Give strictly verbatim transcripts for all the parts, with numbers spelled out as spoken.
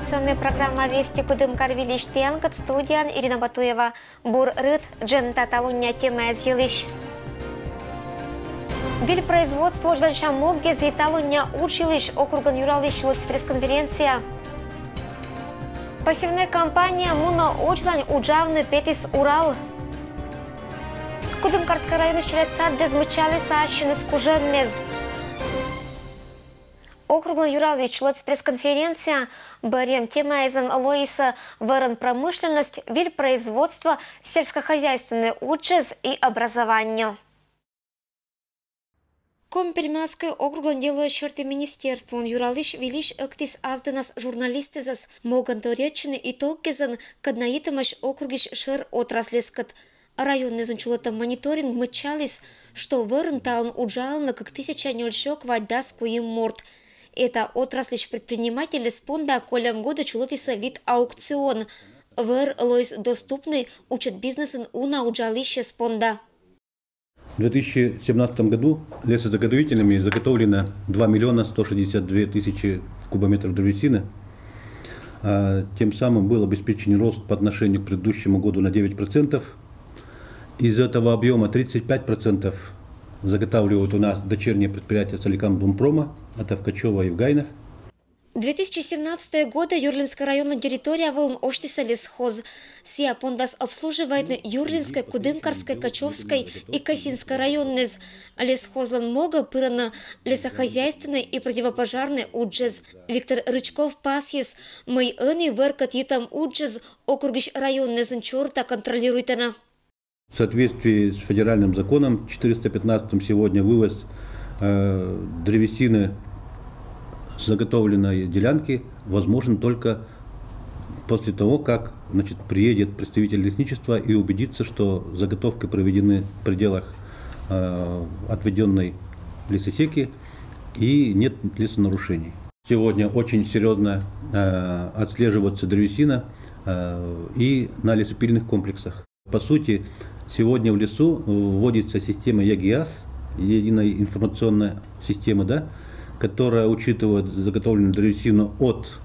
Информационная программа «Вести» Кудымкар выльысь тіянкӧд, студияын Ирина Батуева. Бур рыт, дженьыда талуння темаяс йылысь. Выль производство удж лоӧмся моггес и талуння удж йылысь округын юраліс чулӧтіс пресс-конференция. Посевной кампания мунӧ удж лань уджавны, петіс «Урал». Кудымкарскӧй районысь челядь саддіс мыччалісны ассьыныс кужӧммес. Округын юраліс чулӧтіс пресс-конференция. Бӧрйӧм темаясӧн лоисны вӧрын промышленность, выль производство, сельскохозяйственнӧй уджыс и образование. Коми-Пермяцкӧй округлӧн делояс серти министерствоын юралысь выльысь ӧктіс ас дінас журналистъясӧс могӧн торйӧдчыны итогъясӧн, кӧдна йитӧмаӧсь округысь шӧр отрасльяскӧд. Районнас чулӧтӧм мониторинг мыччаліс, что вӧрын талун уджалӧны кык тысяча нёль сё квайтдас куим морт. Эта отрасльысь предпринимательяс понда кольӧм годӧ чулӧтісны вит аукцион. Вӧр лоис доступнӧй учӧт бизнесын уна уджалысьяс понда. В две тысячи семнадцатом году лесозаготовителями заготовлено два миллиона сто шестьдесят две тысячи кубометров древесины. А, тем самым был обеспечен рост по отношению к предыдущему году на девять процентов. Из этого объёма тридцать пять процентов заготавливают у нас дочерние предприятия Соликамдумпрома, это в Кочёво и в Гайнах. Две тысячи семнадцатӧй годӧ Юрлинскӧй районлӧн территория вылын осьтісны лесхоз. Сійӧ пондас обслуживайтны Юрлинскӧй, Кудымкарскӧй, Кочёвскӧй и Косинскӧй районъяс. Лесхозлӧн могӧ пырӧны лесохозяйственнӧй и противопожарнӧй уджыс. Виктор Рычков пасйис, мый ӧні вӧркӧд йитӧм уджыс округысь районъясын чорыда контролируйтӧны. В соответствии с федеральным законом четыреста пятнадцатым сегодня вывоз, э, древесины с заготовленной делянки возможен только после того, как, значит, приедет представитель лесничества и убедится, что заготовки проведены в пределах, э, отведённой лесосеки и нет лесонарушений. Сегодня очень серьёзно, э, отслеживается древесина, э, и на лесопильных комплексах. По сути, сегодня в лесу, э, вводится система ЕГИАС, единая информационная система, да, которая учитывает заготовленную древесину от,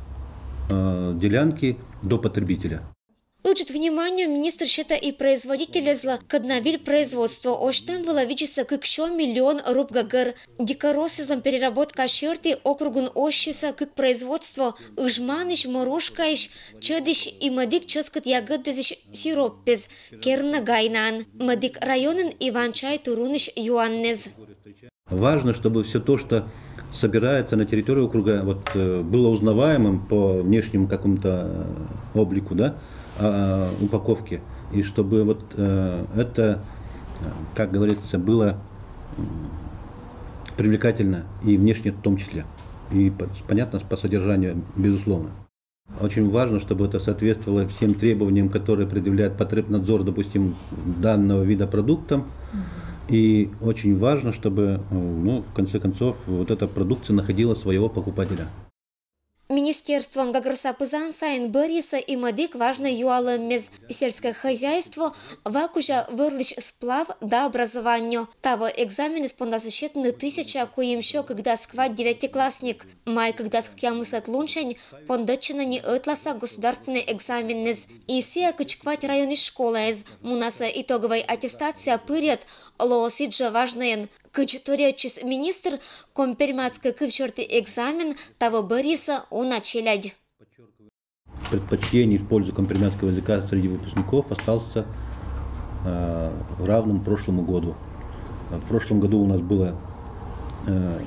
э, делянки до потребителя. Ыджыт внимание министр сетӧ и производительяслы, кӧдна выль производство осьтӧм вылӧ видзисны кык сё миллион руб гӧгӧр. Дикороссъяслӧн переработка серти округын оссисны кык производство: Ыжманысь, Морушкаысь чӧдысь и мӧдік чӧскыд ягӧддасысь сироппез керны Гайнаын, мӧдік районын Иван-Чай турунысь юаннез. Важно, чтобы всё то, что собирается на территории округа, вот, э, было узнаваемым по внешнему какому-то, э, облику, да, а, упаковке, и чтобы вот, э, это, э, как говорится, было, м, привлекательно и внешне в том числе, и по-, понятно, по содержанию, безусловно. Очень важно, чтобы это соответствовало всем требованиям, которые предъявляет Потребнадзор, допустим, данного вида продуктам. И очень важно, чтобы, э, ну, в конце концов, вот эта продукция находила своего покупателя. Министерствоын гӧгӧрса пызан сайын бӧрйисны и мӧдік важнӧй юалӧммес. Сельскӧй хозяйство, ва кузя вӧрлысь сплав да образование. Таво экзаменыс пондас сетны тысяча куимсё кыкдас квайт девятиклассник. Май кыкдас кӧкъямысӧд лунсянь пондӧдчӧны ни ӧтлааса государственнӧй экзаменнас. И сійӧ кыдз квайт районысь школаяс мунасны итогӧвӧй аттестация пырйӧд, лоӧ сідзжӧ важнӧйӧн. Кыдз торйӧдчис министр, коми-пермяцкӧй кыв серти экзамен таво бӧрйисны уна челядь. Предпочтение в пользу коми-пермяцкого языка среди выпускников остался, э, равным прошлому году. В прошлом году у нас было, э,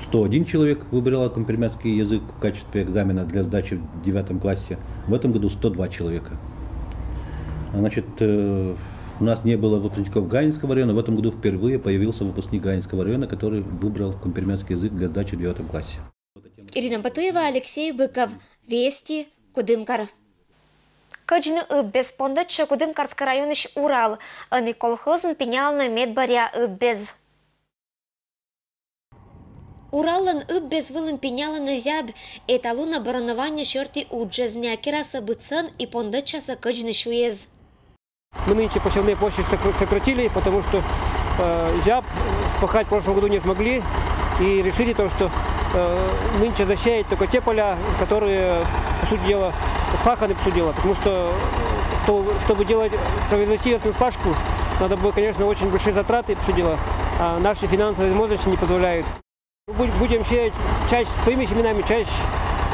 сто один человек выбирало коми-пермяцкий язык в качестве экзамена для сдачи в девятом классе. В этом году сто два человека. Значит, э, у нас не было выпускников Гаинского района. В этом году впервые появился выпускник Гаинского района, который выбрал коми-пермяцкий язык для сдачи в девятом классе. Ирина Батуева, Алексей Быков. Вести, Кудымкар. Кӧдзны ыббез пондӧдчӧ Кудымкарскӧй районысь «Урал». Ӧні колхозын пинялӧны медбӧръя ыббез. «Ураллӧн» ыббез вылын пинялӧны зяб. Эталунӧ бӧрӧнӧванньӧ серти уджӧс, найӧ керасны быдсӧн и пондӧдчасны кӧдзны сюйӧс. Мы нынче посевные площади сокра-, сократили, потому что, э, зяб спахать в прошлом году не смогли и решили то, что, э, нынче засеять только те поля, которые Суть дела, спаханы, суть дела, потому что, э, что, чтобы делать, произвести эту спашку, надо было, конечно, очень большие затраты, суть дела, а наши финансовые возможности не позволяют. Будем сеять часть своими семенами, часть,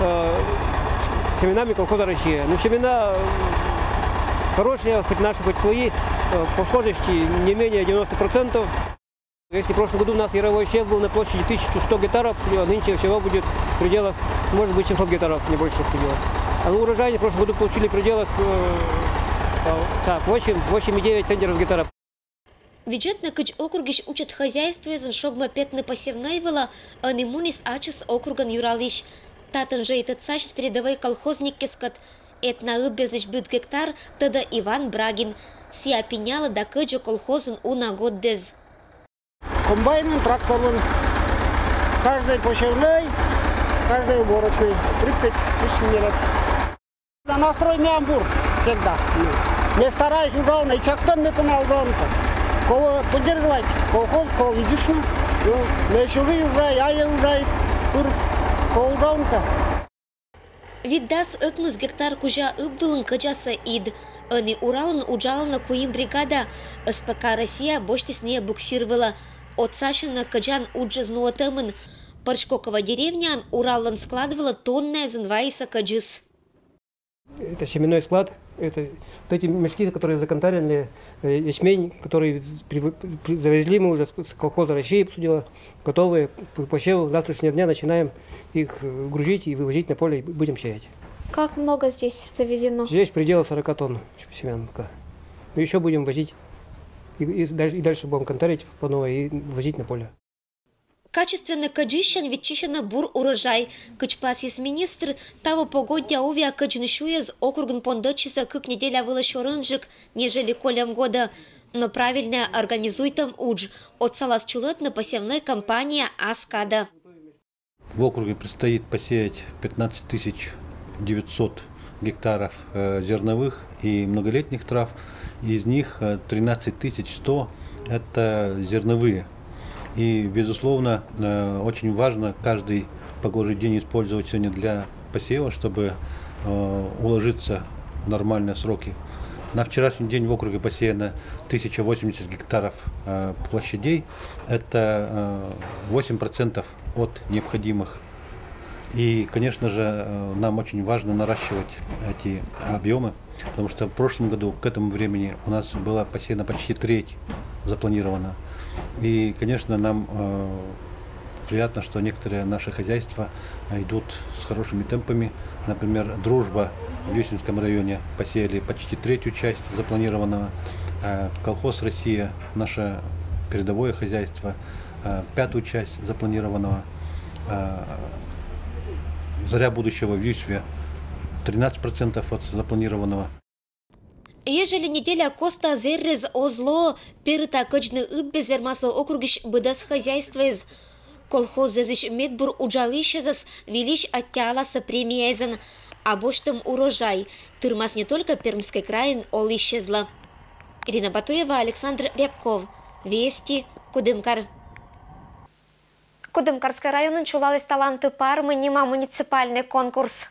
э, семенами колхоза «Россия». Ну, семена, э, хорошие, хоть наши, хоть свои, э, по схожести не менее девяносто процентов. Если в прошлом году у нас яровой сев был на площади тысяча сто гектаров, то нынче всего будет в пределах, может быть, семьсот гектаров, не больше, в пределах. А мы урожай в прошлом году получили в пределах, э, э, так, восемь, восемь и девять центнеров с гектара. Видзӧдны, кыдз округысь учет хозяйствоезын шогмӧ петны посевнӧй вылӧ, ӧні муніс ачыс округӧн юралысь. Татын жӧ и тӧдсасис передовӧй колхозниккескӧд. Этна ыббезлысь быд гектар тӧдӧ Иван Брагин. Сійӧ пинялӧ да кӧдзӧ колхозын уна годдэз. Комбайнын, тракторын. Каждый посевной, каждый уборочный. Тридцать тысяч мерят. Настрой миян бур всегда. Ме стараюсь уджавны, и чактӧн ме пӧ на уджавны. Кого поддерживать, колхоз, кого видзисны. Ну, ме всю жизнь уджай, а я уджай. Пыр кого уджавны. Вит дас ӧкмыс гектар кузя ыб вылын кӧдзасӧ ид. Ӧні Уралын уджалӧны куим бригада. С П К «Россия» босьтіс нӧ буксир вылӧ. Отсасьӧны кӧдзан уджыс нуӧтӧмын. Пӧрчкоково деревняын Ураллӧн склад вылӧ тоннаэзын вайисӧ кӧдзыс. Это семенной склад. Это вот эти мешки, которые закантарили, э, ячмень, который з-, прив-, при-, завезли мы уже с, с колхоза «Россия», суть дела, готовые к посеву. С завтрашнего дня начинаем их, э, грузить и вывозить на поле, и будем сеять. Как много здесь завезено? Здесь в пределах сорока тонн семян пока. Но еще будем возить. И, и дальше, и дальше будем кантарить по новой и возить на поле. Качественнӧй кӧдзыссянь виччысьӧны бур урожай. Кыдз пасйис министр, таво погодья увъя кӧдзын сюйӧз округын пондӧдчисӧ кык неделя вылӧ сёрӧнджык, нежели кольӧм годӧ. Но правильнӧя организуйтӧм удж отсалас чулӧтны посевнӧй кампания ас кадӧ. В округе предстоит посеять пятнадцать тысяч девятьсот гектаров, э, зерновых и многолетних трав. Из них, э, тринадцать тысяч сто — это зерновые. И, безусловно, э, очень важно каждый погожий день использовать сегодня для посева, чтобы, э, уложиться в нормальные сроки. На вчерашний день в округе посеяно тысяча восемьдесят гектаров, э, площадей. Это, э, восемь процентов от необходимых. И, конечно же, э, нам очень важно наращивать эти объемы, потому что в прошлом году к этому времени у нас была посеяна почти треть запланирована. И, конечно, нам, э, приятно, что некоторые наши хозяйства, э, идут с хорошими темпами. Например, «Дружба» в Юсинском районе посеяли почти третью часть запланированного. Э, колхоз «Россия», наше передовое хозяйство, э, пятую часть запланированного. Э, «Заря будущего» в Юсьве тринадцать процентов от запланированного. Ежели неделя коста зэррез оз ло, перита кӧдзны ыббез вермас округысь быдӧс хозяйствоэз. Колхозъясысь медбур уджалысьӧзӧс вильысь аттьӧаласӧ премияэзӧн, а босьтӧм урожай тырмас не только Пермскӧй крайын олысьӧзлы. Ирина Батуева, Александр Рябков, «Вести», Кудымкар. Кудымкарскӧй районын чулаліс «Таланты Пармы» нима муниципальнӧй конкурс.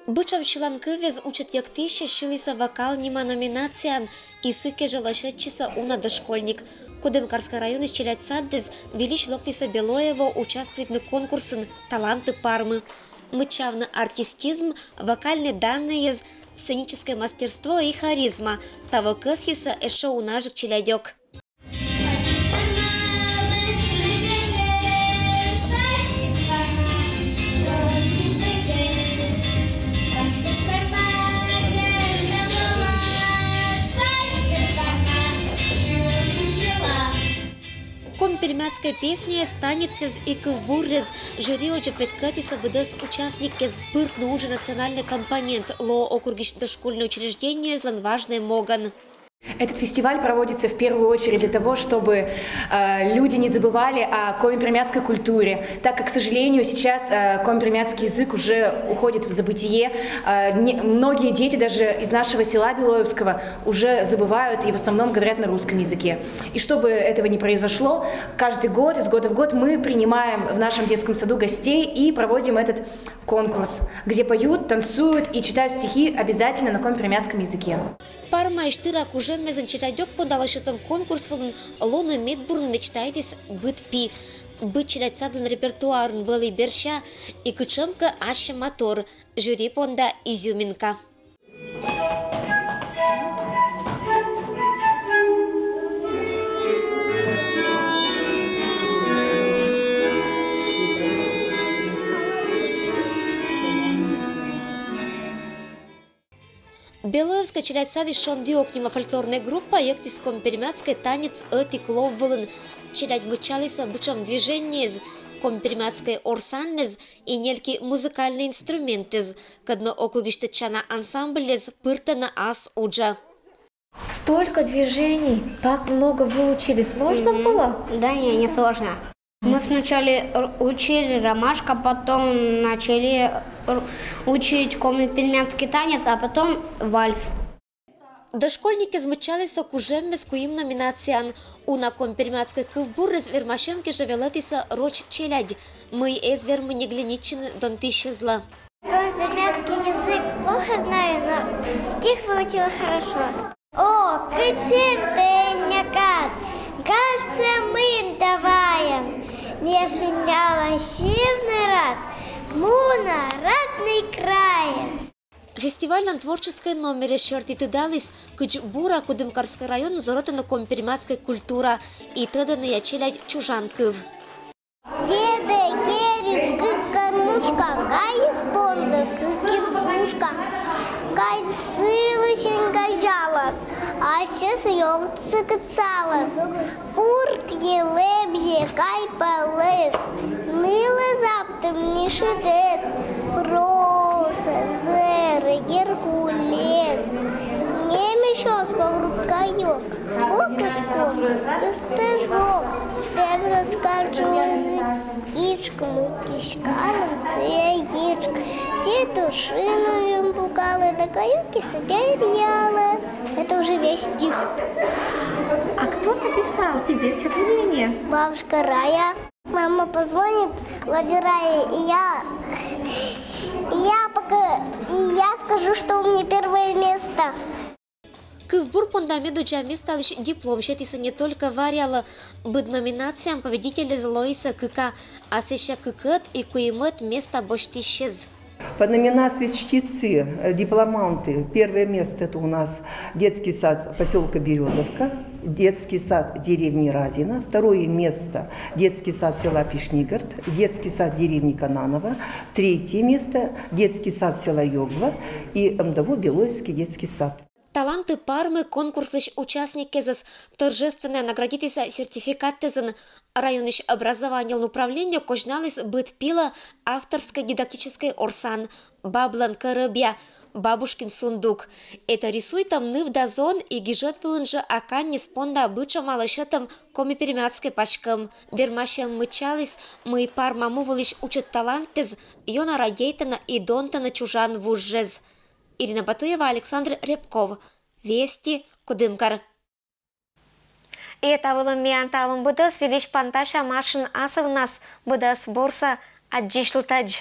Бытшӧм сьыланкывйӧз учӧт йӧктысьӧс сьылісӧ вокал нима номинацияын, и сыкӧд жӧ лӧсьӧдчисӧ уна дошкольник. Кудымкарскӧй районысь челядь садыс вильысь локтісӧ Белоево участвуйтны конкурсын «Таланты Пармы». Мыччавны артистизм, вокальнӧй данныйӧз, сценическӧй мастерство и харизма — таво кӧсйисӧ ещӧ унажык челядьӧк. Коми-пермяцкӧй песняяс, танецъяс и кывбуръяс. Жюри водзӧ петкӧдтісӧ быдӧс участниккез. Пыртны уджӧ национальнӧй компонент лоӧ округысь дошкольнӧй учреждениеяслӧн важнӧй могӧн. Этот фестиваль проводится в первую очередь для того, чтобы э, люди не забывали о коми-пермяцкой культуре, так как, к сожалению, сейчас э, коми-пермяцкий язык уже уходит в забытие. Э, не- многие дети даже из нашего села Белоевского уже забывают и в основном говорят на русском языке. И чтобы этого не произошло, каждый год, из года в год мы принимаем в нашем детском саду гостей и проводим этот конкурс, где поют, танцуют и читают стихи обязательно на коми-пермяцком языке. Парма иштыра кужем мезын челядёк понда лэсьтэтӧм конкурс вылын лоны медбурын мечтайтіс быд пи. Быд челядь садлӧн репертуарын вӧлі берся, и кытшӧмкӧ ассьӧ матор, жюри понда изюминка. Белоевскӧй челядь садысь «Шонді-ок» нима фольклорнӧй группа йӧктіс коми-пермяцкӧй танец ӧтик лов вылын. Челядь мыччалісӧ бытшӧм движениеяс, коми-пермяцкӧй орсанмӧс и нельки музыкальнӧй инструментъяс, кӧдны округысь тӧдчана ансамбльяс пыртӧны ас уджӧ. Столько движений, так много выучились. Сложно было? Да не, не сложно. Мы сначала р- учили ромашка, потом начали р- учить коми-пермяцкий танец, а потом вальс. Дошкольникъяс мыччалісӧ кужеммӧс куим номинацияын. Уна коми-пермяцкӧй кывбурыс вермасьӧм кежӧ велӧдісӧ роч челядь, мый эз вермы ньӧглинитчыны донтысьӧзлы. Коми-пермяцкий язык плохо знаю, но стих выучила хорошо. О, кыдз сэтшӧм некод, гашкӧ, мый давай, не шынялӧ сьывны рад, муна радный край. Фестивальлӧн творческӧй номеръяс серти тыдаліс, кыдз бура Кудымкарскӧй районын зорӧтӧны коми-пермяцкӧй культура и тӧдӧнія челядь чужан кыв. Дедӧ керис кык кормушка, кайис пондӧ кык избушка. Кай сылы синкаялас, асьсӧ ёртсӧ кытчалас. Пуркйи, лэбзьӧ кай пӧлӧс, нылӧ заптім ни шыдӧс. Прӧсӧ, зӧрӧ, Геркулес, немысь оз поврут кайок. Бокыс кор, ыстӧжок, тевнас качуызы кичкмы, киськалӧн сыя йичк. Дедушина лым пукалӧ да кайокъясӧ деръялӧ. Это уже весь стих. А кто написал тебе стихотворение? Бабушка Рая. Мама позвонит Влади Рае, и я, и я пока, и я скажу, что у меня первое место. Кывбур понда медодза месталысь диплом сетісӧ не только Варялы, быд номинациям победительяс лоисӧ кыка, а сэсся кыкӧд и куимӧд места босьтысьяс. По номинации «Чтецы», э, дипломанты, первое место — это у нас детский сад поселка Березовка, детский сад деревни Разина, второе место — детский сад села Пишнигорт, детский сад деревни Кананово, третье место — детский сад села Ёгва и МДО «Белоевский детский сад». «Таланты Пармы» конкурслысь участникъясӧс торжественнӧя наградитіса сертификатъясӧн. Районысь образованиелӧн управление козьналіс быд пилы авторскӧй дидактическӧй орсан «Баблӧн кӧрӧбъя», «Бабушкин сундук». Это рисуйтӧм ныв да зон и гижӧд вылын жӧ аканьыс понда бытшӧма лӧсьӧдтӧм коми-пермяцкӧй паськӧм. Вермасьӧм мыччаліс, мый Парма му вылысь учӧт талантъяс ёна радейтӧны и донтӧны чужан вужӧс. Ирина Батуева, Александр Рябков. Вести, Кудымкар. И та вылын миян талун быдӧс. Вильысь пантася машин асывнас. Быдӧс бурсӧ, аддзысьлытӧдз.